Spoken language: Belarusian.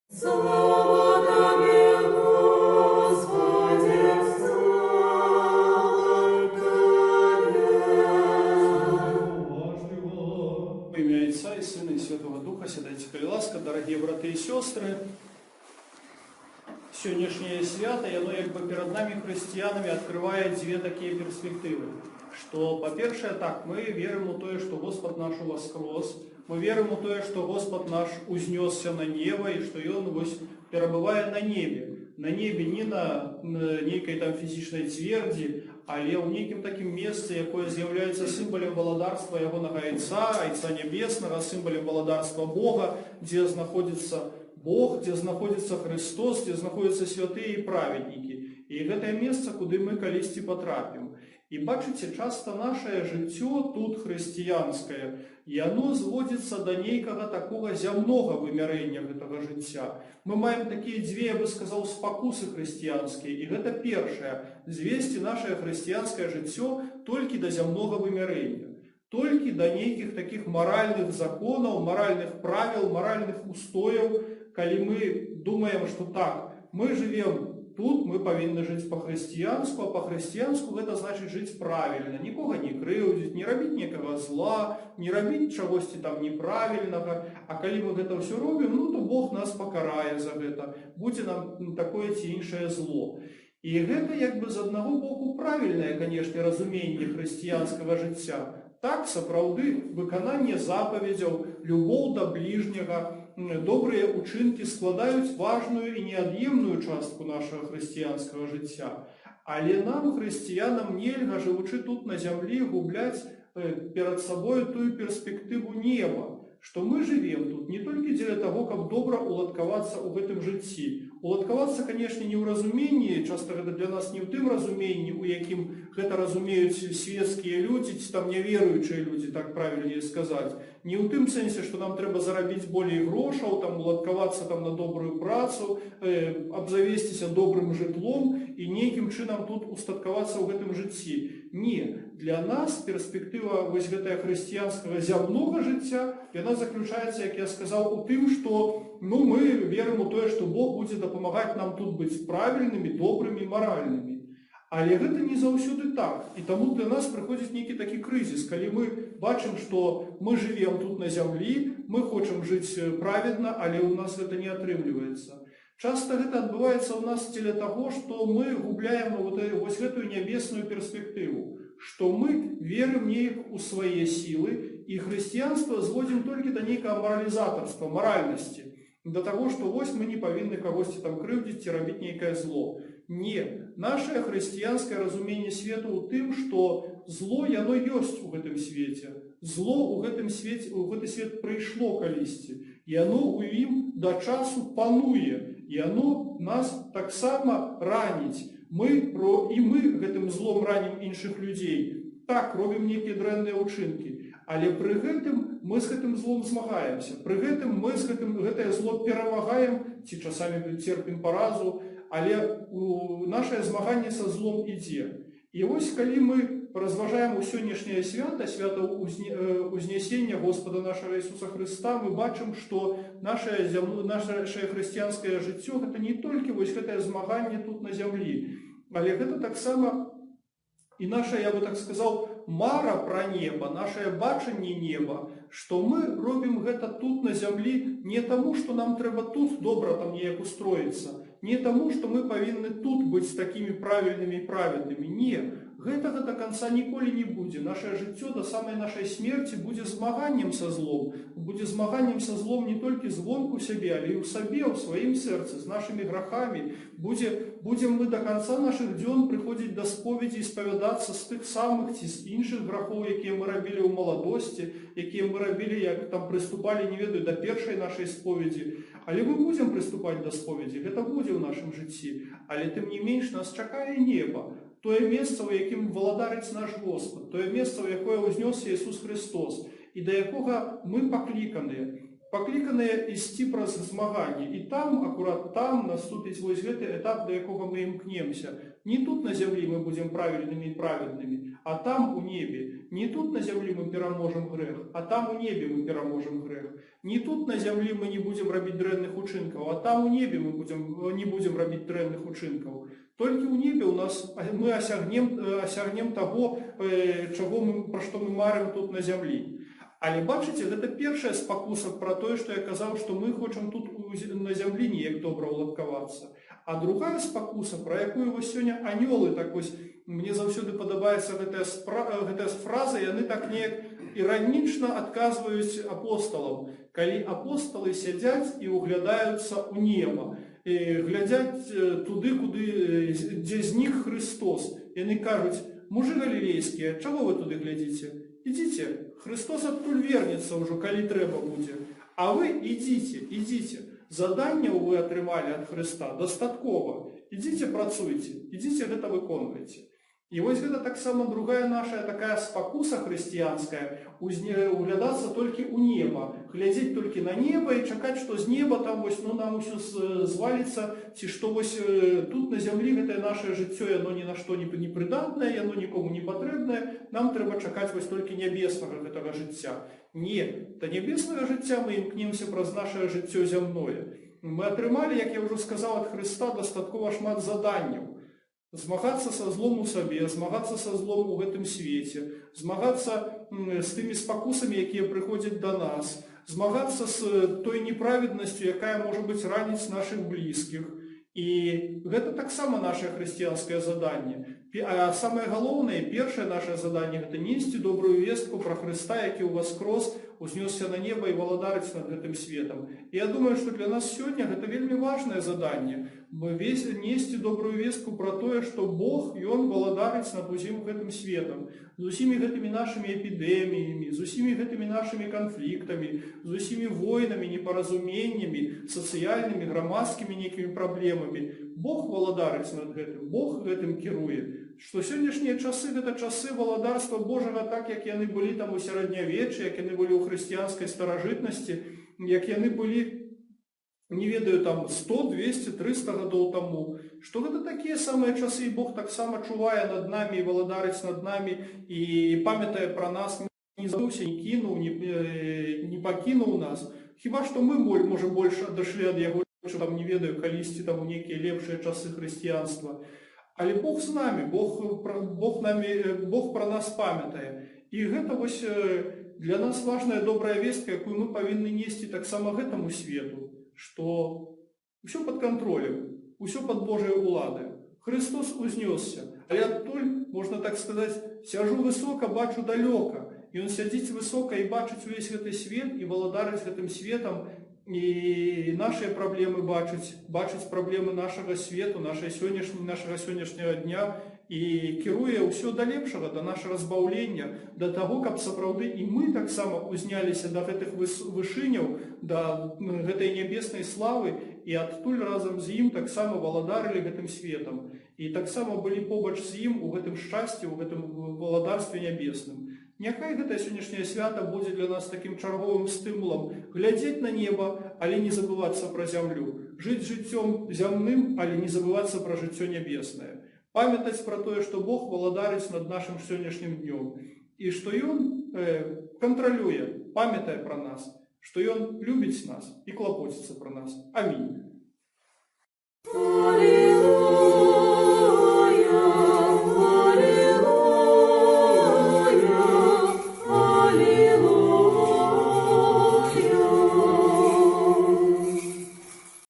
Слава Табе, Госпадзе, слава Табе. Уважліва. Во імя Айца і Сына, і Святога Духа, сядайце, калі ласка, дарагія браты і сёстры. Сённяшняе свята, яно як бы перад намі, хрысціянамі, адкрывае дзве такія перспектывы. Што, па-першае, так, мы верым у тое, што Гасподзь наш уваскрос, мы верым у тое, што Гасподзь наш узнёсся на неба і што Ён вось перабывае на небе. На небе не на нейкай там фізічнай цвердзі, але ў нейкім такім месцы, якое з'яўляецца сімвалем валадарства ягонага Айца, Айца Нябеснага, сімвалем валадарства Бога, дзе знаходзіцца Бог, дзе знаходзіцца Хрыстос, дзе знаходзяцца святыя і праведнікі. І гэтае месца, куды мы калісьці патрапім. І бачыце, часта нашае жыццё тут хрысціянскае, яно зводзіцца да нейкага такога зямнога вымярэння гэтага жыцця. Мы маем такія дзве, я бы сказаў, спакусы хрысціянскія. І гэта першае — звесці нашае хрысціянскае жыццё толькі да зямнога вымярэння. Толькі да нейкіх такіх маральных законаў, маральных правіл, маральных устояў, калі мы думаем, што так, мы жывем тут, мы павінны жыць па-хрысціянску, а па-хрысціянску гэта значыць жыць правільна, нікога не крыўдзіць, не рабіць некага зла, не рабіць чагосьці там неправільнага. А калі мы гэта ўсё робім, ну то Бог нас пакарае за гэта, будзе нам такое ці іншае зло. І гэта як бы з аднаго боку правільнае, канешне, разуменне хрысціянскага жыцця. Так, сапраўды, выкананне запаведзяў, любоў да бліжняга, добрыя учынкі складаюць важную і неад'емную частку нашага хрысціянскага жыцця. Але нам, хрысціянам, нельга, жывучы тут на зямлі, губляць перад сабою тую перспектыву неба, што мы жывем тут не толькі дзеля таго, каб добра уладкавацца ў гэтым жыцці. Уладкавацца, канешне, не ў разуменні, часта гэта для нас не ў тым разуменні, у якім гэта разумеюць светскія людзі, ці там няверуючыя людзі, так правільней сказаць. Не ў тым сэнсе, што нам трэба зарабіць болей грошаў, там уладкавацца там на добрую працу, абзавесціся добрым жытлом і нейкім чынам тут устаткавацца ў гэтым жыцці. Не, для нас перспектыва вось гэтая хрысціянскага зямнога жыцця, яна заключаецца, як я сказаў, у тым, што, ну, мы верым у тое, што Бог будзе дапамагаць нам тут быць правільнымі, добрымі, маральнымі. Але гэта не заўсёды так. І таму для нас прыходзіць нейкі такі крызіс, калі мы бачым, што мы жывем тут на зямлі, мы хочам жыць праведна, але ў нас гэта не атрымліваецца. Часта гэта адбываецца ў нас дзеля таго, што мы губляем вось гэтую нябесную перспектыву, што мы верым неяк у свае сілы і хрысціянства зводзім толькі да нейкага маралізатарства, маральнасці, да таго, што вось мы не павінны кагосьці там крыўдзіць ці рабіць нейкае зло. Не, нашае хрысціянскае разуменне свету ў тым, што зло яно ёсць у гэтым свеце. Зло ў гэтым свеце, у гэты свет прыйшло калісьці. Яно ў ім да часу пануе. Яно нас таксама раніць. І мы гэтым злом ранім іншых людзей. Так, робім нейкія дрэнныя ўчынкі. Але пры гэтым мы з гэтым злом змагаемся. Пры гэтым мы з гэтым, гэтае зло перамагаем, ці часамі церпім паразу, але нашае змаганне са злом ідзе. І вось калі мы разважаем у сённяшняе свята, свята Узнясення Госпада нашага Ісуса Хрыста, мы бачым, што наше хрысціянскае жыццё гэта не толькі вось гэтае змаганне тут на зямлі, але гэта таксама і наша, я бы так сказаў, мара пра неба, нашае бачанне неба, што мы робім гэта тут на зямлі не таму, што нам трэба тут добра там неяк устроіцца, не таму, што мы павінны тут быць такімі правільнымі і праведнымі. Не, гэтага да канца ніколі не будзе. Нашае жыццё да самай нашай смерці будзе змаганнем са злом. Будзе змаганнем са злом не толькі звонку сябе, але і ў сабе, ў сваім сэрцы, з нашымі грахамі. Будзем мы да канца нашых дзён прыходзіць да споведзі і спавядацца з тых самых ці з іншых грахоў, якія мы рабілі ў маладосці, якія мы рабілі, як там прыступалі, не ведаю, да першай нашай споведзі. Але мы будзем прыступаць да споведзі, гэта будзе ў нашым жыцці. Але тым не менш нас чакае неба, тое месца, у якім валадарыць наш Господ, тое месца, у якое ўзнёсся Ісус Хрыстос, і да якога мы пакліканыя. Пакліканыя ісці праз змаганне. І там, акурат там, наступіць вось гэты этап, да якога мы імкнемся. Не тут на зямлі мы будзем правільнымі і праведнымі, а там у небе. Не тут на зямлі мы пераможам грэх, а там у небе мы пераможам грэх. Не тут на зямлі мы не будзем рабіць дрэнных учынкаў, а там у небе мы не будзем рабіць дрэнных учынкаў. Толькі ў небе у нас мы асягнем таго, пра што мы марым тут на зямлі. Але бачыце, гэта першая спакуса пра тое, што я казаў, што мы хочам тут на зямлі неяк добра ўладкавацца. А другая спакуса, пра якую вось сёння анёлы так вось, мне заўсёды падабаецца гэтая фраза, яны так неяк іранічна адказваюць апосталам, калі апосталы сядзяць і ўглядаюцца ў неба, глядзяць туды, дзе знік Хрыстос. Яны кажуць: мужы галілейскія, чаго вы туды глядзіце? Ідзіце, Хрыстос адтуль вернецца ўжо, калі трэба будзе. А вы ідзіце, ідзіце. Заданняў вы атрымалі ад Хрыста дастаткова. Ідзіце, працуйце, ідзіце, гэта выконвайце. І вось гэта таксама другая наша такая спакуса хрысціянская, углядацца толькі ў неба, глядзець толькі на неба і чакаць, што з неба там вось, ну, нам усё зваліцца, ці што вось тут на зямлі гэтае наше жыццё, яно ні на што не прыдатнае, яно нікому не патрэбнае, нам трэба чакаць вось толькі нябеснага гэтага жыцця. Не, да нябеснага жыцця мы імкнемся праз наше жыццё зямное. Мы атрымалі, як я ўжо сказаў, ад Хрыста дастаткова шмат заданняў. Змагацца са злом у сабе, змагацца са злом у гэтым свеце, змагацца з тымі спакусамі, якія прыходзяць да нас, змагацца з той неправеднасцю, якая, можа быць, раніць нашых блізкіх. І гэта таксама наше хрысціянскае заданне. А самае галоўнае, першае наше заданне — гэта несці добрую вестку пра Хрыста, які ўваскрос, узнёсся на неба і валадарыць над гэтым светам. І я думаю, што для нас сёння гэта вельмі важнае заданне. Несці добрую вестку пра тое, што Бог, ён валадарыць над усім гэтым светам, з усімі гэтымі нашымі эпідэміямі, з усімі гэтымі нашымі канфліктамі, з усімі войнамі, непаразуменнямі, сацыяльнымі, грамадскімі нейкімі праблемамі. Бог валадарыць над гэтым, Бог гэтым кіруе. Што сённяшнія часы гэта часы валадарства Божага, так як яны былі там у сярэднявеччы, як яны былі ў хрысціянскай старажытнасці, як яны былі, не ведаю, там 100, 200, 300 гадоў таму, што гэта такія самыя часы, і Бог таксама чувае над намі і валадарыць над намі і памятае пра нас, не забыўся, не кінуў, не пакінуў нас. Хіба што мы, можа, больш адашлі ад яго, чым там, не ведаю, калісьці там у нейкія лепшыя часы хрысціянства. Але Бог з намі, Бог пра нас памятае. І гэта вось для нас важная добрая вестка, якую мы павінны несці таксама гэтаму свету, што ўсё пад кантролем, усё пад Божай уладай. Хрыстос узнёсся, але адтуль, можна так сказаць, сяжу высока, бачу далёка. І ён сядзіць высока і бачыць увесь гэты свет, і валадарыць гэтым светам, і нашыя праблемы бачыць, бачыць праблемы нашага свету, нашага сённяшняга дня, і кіруе ўсё да лепшага, да нашага збаўлення, да таго, каб сапраўды і мы таксама узняліся да гэтых вышыняў, да гэтай нябеснай славы, і адтуль разам з ім таксама валадарылі гэтым светам, і таксама былі побач з ім у гэтым шчасці, у гэтым валадарстве нябесным. Няхай гэтае сённяшняе свята будзе для нас такім чарговым стымулам глядзець на неба, але не забывацца пра зямлю, жыць жыццём зямным, але не забывацца пра жыццё нябеснае. Памятаць пра тое, што Бог валадарыць над нашым сённяшнім днём, і што Ён кантралюе, памятае пра нас, што Ён любіць нас і клапоціцца пра нас. Амінь.